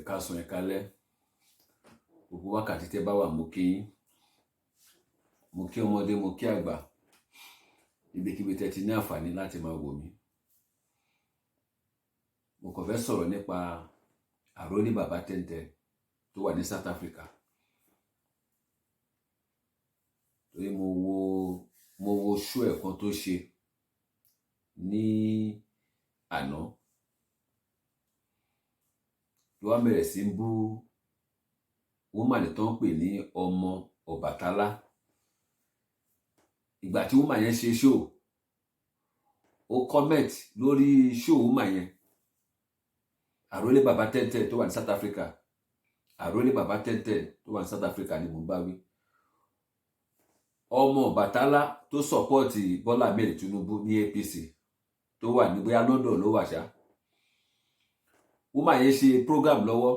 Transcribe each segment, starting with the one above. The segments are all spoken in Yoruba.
Káàsán, ẹ káalẹ́, gbogbo wákàtí tẹ́ bá wà, mo kí yín, mo kí ọmọdé, mo kí àgbà, ibikíbi tẹ́ ti ní àǹfààní láti máa wò mí. Mo kàn fẹ́ sọ̀rọ̀ nípa Àrólé Bàbá Tẹ́ntẹ́n tó wà ní South Africa, torí mo wo show ẹ̀ kan tó ṣe ní àná, ló wá bẹ̀rẹ̀ sí ń bú woman tó ń pè ní ọmọ Ọbàtálá. Ìgbà tí woman yẹn ṣe show, ó comment lórí show woman yẹn. Àrólé Bàbá Tẹ́ntẹ́n tó wà ní South Africa, Àrólé Bàbá Tẹ́ntẹ́n tó wà ní South Africa ni mò ń bá wí. Ọmọ Ọbàtálá tó support Bọ́lá Ahmed Tinubu ní APC, tó wà ní bóyá London ló wà ṣá. Woman yẹn ṣe program lọ́wọ́,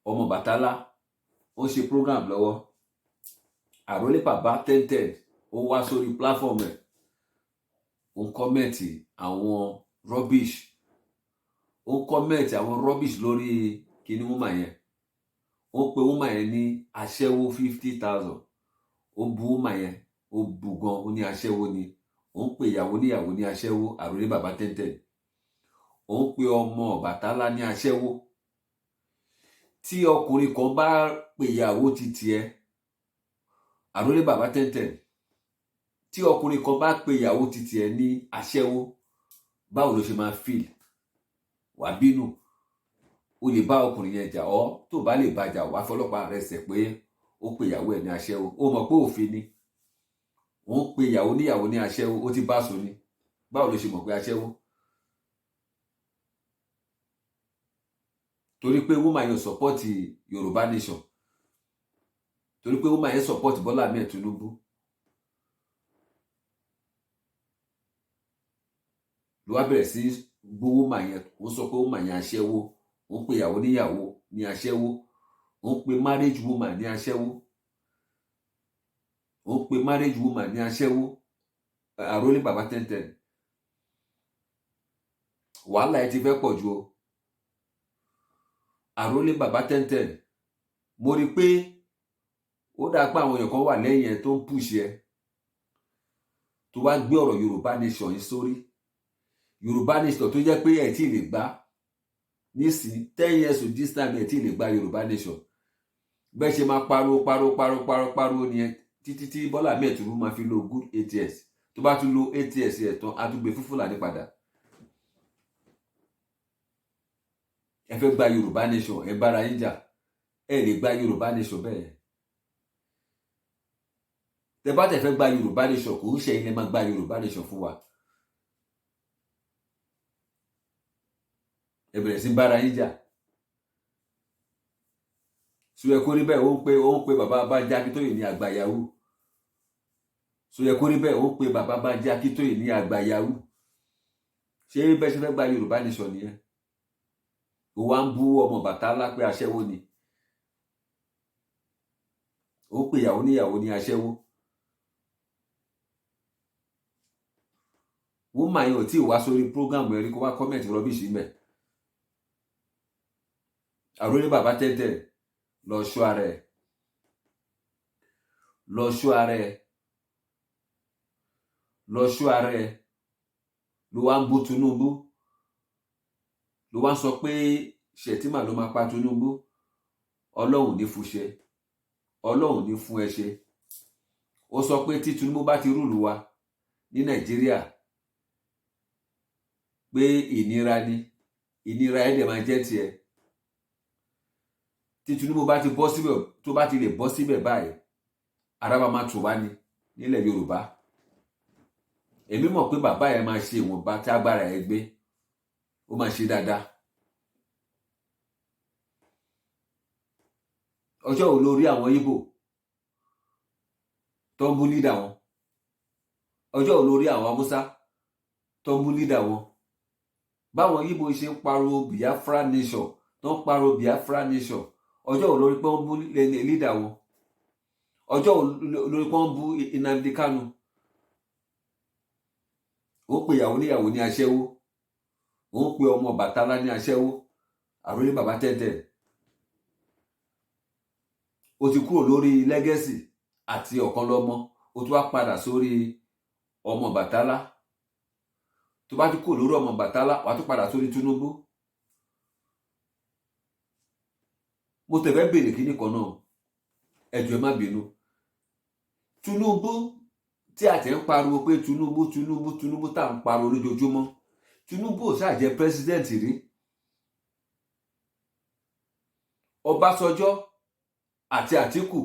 ọmọ Ọbàtálá ó ṣe program lọ́wọ́, Àrólé Bàbá Tẹ́ntẹ́n ó wá sórí platform ẹ̀, ó ń comment àwọn rubbish, ó ń comment àwọn rubbish lórí kíní woman yẹn. Ó pe woman yẹn ní aṣẹ́wó 50,000. Ó bu woman yẹn, ó bu gan, ó ní aṣẹ́wó ni. Ó ń pe ìyàwó níyàwó ní aṣẹ́wó. Àrólé Bàbá Tẹ́ntẹ́n, ó ń pe ọmọ Ọbàtálá ní aṣẹ́wó. Tí ọkùnrin kan bá pe ìyàwó ti tiẹ̀, Àrólé Bàbá Tẹ́ntẹ́n, tí ọkùnrin kan bá pe ìyàwó ti tiẹ̀ ní aṣẹ́wó, báwo ló ṣe máa feel? Wà bínú, o lè bá ọkùnrin yẹn jà ọ́, tó bá lè bá jà, wàá fọlọ́pàá rẹ̀ ṣẹ̀ pé ó pe ìyàwó ẹ̀ ní aṣẹ́wó. Ó mọ̀ pé òfin ni. Ó ń pe ìyàwó níyàwó ní aṣẹ́wó, ó ti bá sùn ni. Báwo ló ṣe mọ̀ pé aṣẹ́wó? Torí pé woman yẹn support Yorùbá nation, torí pé woman yẹn support Bọ́lá Ahmed Tinubu, ló wá bẹ̀rẹ̀ sí bú woman yẹn. Ó sọ pé woman yẹn aṣẹ́wó, ó ń pe ìyàwó níyàwó ní aṣẹ́wó, ó ń pe marriage woman ní aṣẹ́wó, ó ń pe marriage woman ní aṣẹ́wó. Àrólé Bàbá Tẹ́ntẹ́n, wàhálà ẹ ti fẹ́ pọ̀ ju o. Àrólé Bàbá Tẹ́ntẹ́n, mo rí i pé ó dáa pé àwọn èèyàn kan wà lẹ́yìn ẹ tó ń push ẹ, tó wá gbé ọ̀rọ̀ Yorùbá nation yìí sórí. Yorùbá nation tó jẹ́ pé ẹ̀ tí ì lè gbá nísìnyí, 10 years to this time, ẹ̀ tí ì lè gba Yorùbá nation. Bẹ́ẹ̀ ṣe máa pariwo pariwo pariwo pariwo pariwo nìyẹn títí tí Bọ́lá Ahmed Tinubu máa fi lo good 8 years. Tó bá tún lo 8 years ẹ̀ tán, á tún gbé fún Fúlàní padà. Ẹ fẹ́ gba Yorùbá nation, ẹ bára yín jà, ẹ lè gba Yorùbá nation bẹ́ẹ̀. Tẹ bá tẹ fẹ́ gba Yorùbá nation, kò ń ṣe ilẹ̀ máa gba Yorùbá nation fún wa. Ẹ bẹ̀rẹ̀ sí bára yín jà. Sọ yẹ kó rí bẹ́ẹ̀? Ó ń pe bàbá Bánjí Akíntóyè ní àgbà yahoo. Sọ yẹ kó rí bẹ́ẹ̀? Ó ń pe bàbá Bánjí Akíntóyè ní àgbà yahoo. Ṣé bẹ́ẹ̀ ṣe fẹ́ gba Yorùbá nation nìyẹn? Ó wá ń bú ọmọ Ọbàtálá pé aṣẹ́wó ni, ó ń pe ìyàwó níyàwó ní aṣẹ́wó. Woman yẹn ò tí ì wá sórí program ẹ̀ rí kó wá comment rubbish mẹ́. Àrólé Bàbá Tẹ́ntẹ́n, lọ ṣọ́ ara ẹ̀, lọ ṣọ́ ara ẹ̀, lọ ṣọ́ ara ẹ̀. Ló wá ń bú Tinubu, ló wá ń sọ pé Shettima ló máa pa Tinubu. Ọlọ́run ní fún ṣe, Ọlọ́run ní fún ẹ ṣe. Ó sọ pé tí Tinubu bá ti rule wa ní Nàìjíríà, pé ìnira ni, ìnira ẹ̀ dẹ̀ máa jẹ́ tiẹ̀. Tí Tinubu bá ti bọ́ síbẹ̀, tó bá ti lè bọ́ síbẹ̀ báyìí, ara bá máa tù wá ní nílẹ̀ Yorùbá. Èmi mọ̀ pé bàbá yẹn máa ṣe ìwọ̀nba tí agbára ẹ̀ gbé, ó máa ṣe dáadáa. Ọjọ́ wo ló rí àwọn Ìgbò tó ń bú leader wọn? Ọjọ́ wo ló rí àwọn Haúsá tó ń bú leader wọn? Báwọn Ìgbò ṣe ń pariwo Biafra nation, tó ń pariwo Biafra nation, ọjọ́ wo ló rí pé wọ́n bú leader wọn? Ọjọ́ wo ló rí pé wọ́n bú Nnamdi Kanu? Ó pe ìyàwó níyàwó ní aṣẹ́wó, ó ń pe ọmọ Ọbàtálá ní aṣẹ́wó. Àròlé bàbá tẹ́tẹ́, o ti kúrò lórí Legacy àti Ọ̀kanlọ́mọ, o tún wá padà sórí ọmọ Bàtálá. Tó bá ti kúrò lórí ọmọ Bàtálá, wàá tún padà sórí Tinubu. Mo tẹ̀fẹ́ béèrè kíní kan náà, ẹ jọ̀ọ́, ẹ má bínú. Tinubu tí a ti ń pariwo pé Tinubu, Tinubu, Tinubu, tá à ń pariwo lójoojúmọ́, Tinubu ò ṣáà jẹ́ president rí. Ọbásanjọ́ àti Àtíkù,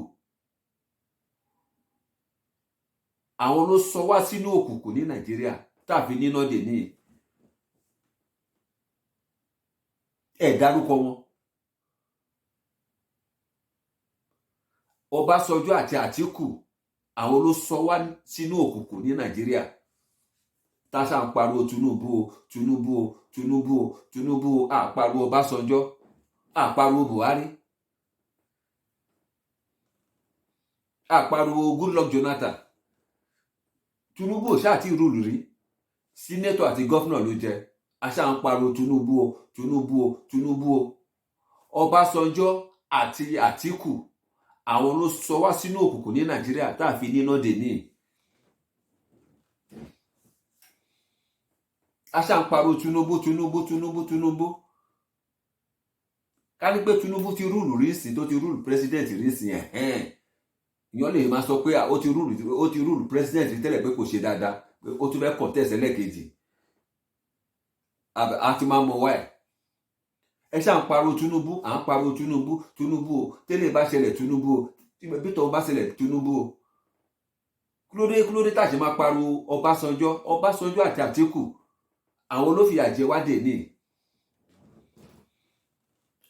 àwọn ló sọ wá sínú òkùnkùn ní Nàìjíríà tá a fi níná dè ní. Ẹ dárúkọ wọn. Ọbásanjọ́ àti Àtíkù, àwọn ló sọ wá sínú òkùnkùn ní Nàìjíríà tá a ṣáà ń pariwo Tinubu o, Tinubu o, Tinubu o, Tinubu o. À pariwo Ọbásanjọ́, à pariwo Buhari, à pariwo Goodluck Jonathan. Tinubu ò ṣáà tí rule rí, senator àti governor ló jẹ. A ṣáà ń pariwo Tinubu o, Tinubu o, Tinubu o. Ọbásanjọ́ àti Àtíkù, àwọn ló sọ wá sínú òkùnkùn ní Nàìjíríà tá a fi níná dè ní. A ṣáà ń pariwo Tinubu, Tinubu, Tinubu, Tinubu. Ká ní pé Tinubu ti rule rí sí, tó ti rule president rí sí, ẹ̀hẹ́n, ìyọ́n lè máa sọ pé ó ti rule president tẹ́lẹ̀, pé kò ṣe dáadáa, pé ó tún fẹ́ contest ẹlẹ́ẹ̀kejì, a ti máa mọ wá ẹ̀. Ẹ ṣáà ń pariwo Tinubu, à ń pariwo Tinubu, Tinubu o. Tẹ́lẹ̀ bá ṣẹlẹ̀, Tinubu o. Bí tọ́wọ́ bá ṣẹlẹ̀, Tinubu o. Kílódé, kílódé tá a ṣe máa pariwo Ọbásanjọ́? Ọbásanjọ́ àti Àtíkù, àwọn ló fìyà jẹ wá dè ní.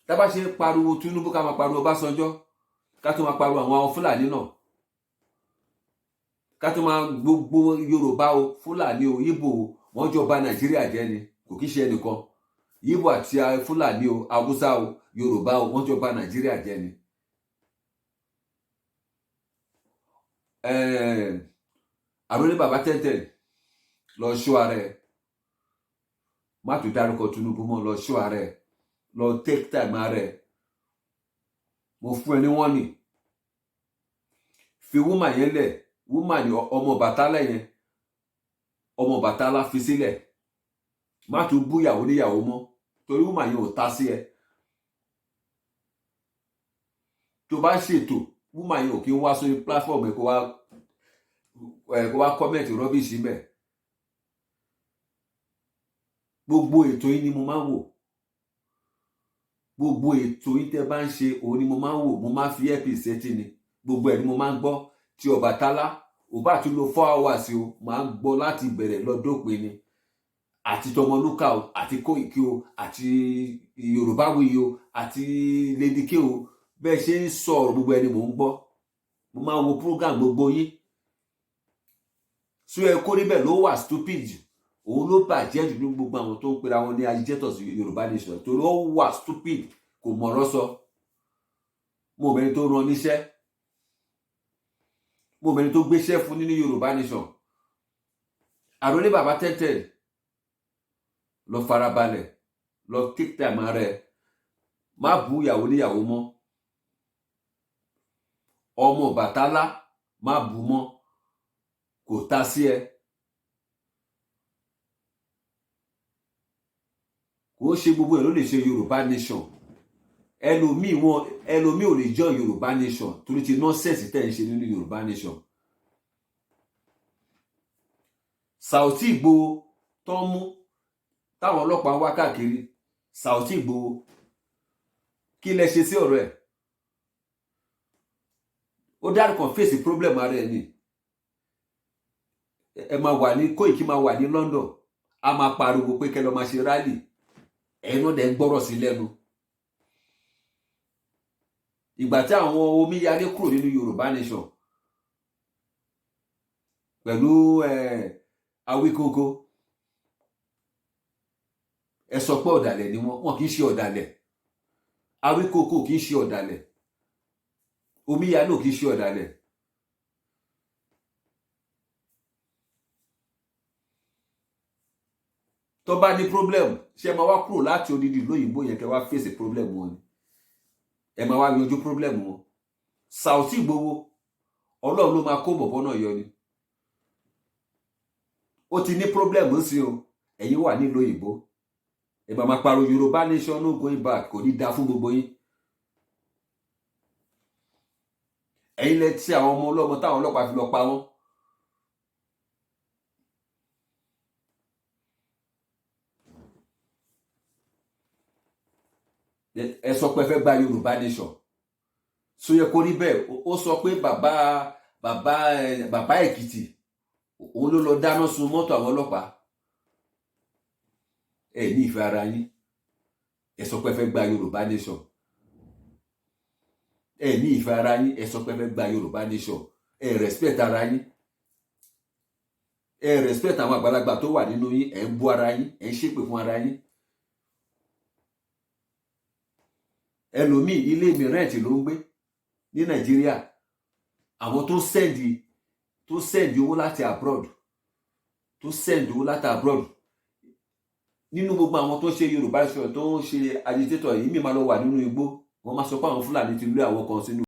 Tá bá ṣe ń pariwo Tinubu, ká máa pariwo Ọbásanjọ́, ká tó máa pariwo àwọn Fúlàní náà, ká tó máa gbogbo Yorùbá o, Fúlàní o, Ìgbò o, wọ́n jọ bà Nàìjíríà jẹ́ ni. Kò kí ṣe ẹnìkan. Ìgbò àti Fúlàní o, Haúsá o, Yorùbá o, wọ́n jọ bà Nàìjíríà jẹ́ ni. Àròlé bàbá tẹ́ntẹ́n, lọ ṣọ́ ara ẹ̀, má tún dárúkọ Tinubu mọ́. Lọ ṣọ́ ara ẹ̀, lọ take time ara ẹ̀. Mo fún ẹ ní wọ́n ní fi woman yẹn lẹ̀, woman ni ọmọ Bàtálá yẹn, ọmọ Bàtálá, fi sílẹ̀. Má tún bú ìyàwó níyàwó mọ́, torí woman yẹn ò ta sí ẹ. Tó bá ṣètò, woman yẹn ò kí ń wá sórí platform ẹ kó wá comment rubbish mẹ́. Gbogbo ètò yín ni mo máa ń wò. Gbogbo ètò yín tẹ́ bá ń ṣe, òun ni mo máa ń wò. Mo máa ń fi earpiece sétí ni, gbogbo ẹ̀ ni mo máa ń gbọ́. Tí Ọbàtálá ò bá tún lo 4 hours o, máa ń gbọ́ láti bẹ̀rẹ̀ lọ dópin ni, àti Tọmọlúkà o, àti Kóìkí o, àti Yorùbáwùyí o, àti Lady K o. Bẹ́ẹ̀ ṣe ń sọ̀rọ̀, gbogbo ẹni mò ń gbọ́. Mo máa ń wo program gbogbo yín. Sí ẹ kó níbẹ̀ ló wà stupid jù, òun ló bàjẹ́ jù ní gbogbo àwọn tó ń pera wọn ní agitators Yorùbá nation, torí ó wà stupid, kò mọ̀rọ̀ sọ. Mo mẹ́ni tó rán níṣẹ́, mo mẹ́ni tó gbéṣẹ́ fún nínú Yorùbá nation. Àròlé bàbá tẹ́tẹ́, lọ farabalẹ̀, lọ take time ara ẹ. Má bú ìyàwó níyàwó mọ́. Ọmọ Bàtálá, má bú mọ́, kò ta sí ẹ. Kò ṣe gbogbo ẹ ló lè ṣe Yorùbá nation. Ẹlòmíì wọn, ẹlòmíì ò lè join Yorùbá nation torí ti nonsense tẹ̀ ń ṣe nínú Yorùbá nation. Saoti Igboho tó ń mú táwọn ọlọ́pàá ń wá káàkiri, Saoti Igboho, kí lẹ ṣe sí ọ̀rọ̀ ẹ̀? Ó dárúkọ face problem ara ẹ̀ ni. Ẹ máa wà ní Kóìkí, máa wà ní London, a máa pariwo pé kẹ́ lọ máa ṣe rally. Ẹnu dẹ̀ ń gbọ́rọ̀ sí lẹ́nu. Ìgbà tí àwọn omíyalé kúrò nínú Yorùbá nation pẹ̀lú Awíkókó, ẹ sọ pé ọ̀dàlẹ̀ ni wọ́n. Wọn kì í ṣe ọ̀dàlẹ̀. Awíkókó kì í ṣe ọ̀dàlẹ̀, omíyalé ò kì í ṣe ọ̀dàlẹ̀. Tó bá ní problem, ṣé ẹ máa wá kúrò láti odidi ìlú òyìnbó yẹn kẹ́ wá face problem wọn ni? Ẹ máa wá yanjú problem wọn? Saoty Igboho, Ọlọ́run ló máa kó bọ̀bọ́ náà yọ ni. Ó ti ní problem ń sí o. Ẹ̀yin wà nílùú òyìnbó, ẹ máa máa pariwo Yorùbá nation, no going back. Kò ní dáa fún gbogbo yín. Ẹ̀yin lẹ tí àwọn ọmọ ọlọ́mọ táwọn ọlọ́pàá fi lọ pa wọ́n. Ẹ sọ pé ẹ fẹ́ gba Yorùbá nation, so yẹ kó rí bẹ́ẹ̀. Ó sọ pé bàbá bàbá bàbá Èkìtì, òun ló lọ dáná sun mọ́tò àwọn ọlọ́pàá. Ẹ ní ìfẹ́ ara yín. Ẹ sọ pé ẹ fẹ́ gba Yorùbá nation. Ẹ ní ìfẹ́ ara yín. Ẹ sọ pé ẹ fẹ́ gba Yorùbá nation. Ẹ respect ara yín, ẹ respect àwọn àgbàlagbà tó wà nínú yín. Ẹ ń bú ara yín, ẹ ń ṣépè fún ara yín. Ẹlòmíì, ilé mi rent ló ń gbé ní Nàìjíríà. Àwọn tó send owó láti abroad, tó send owó láti abroad, nínú gbogbo àwọn tó ń ṣe Yorùbá ṣe, tó ń ṣe agitator yìí, mi máa lọ wà nínú igbó, wọ́n máa sọ pé àwọn Fúlàní ti lé àwọn kan sínú.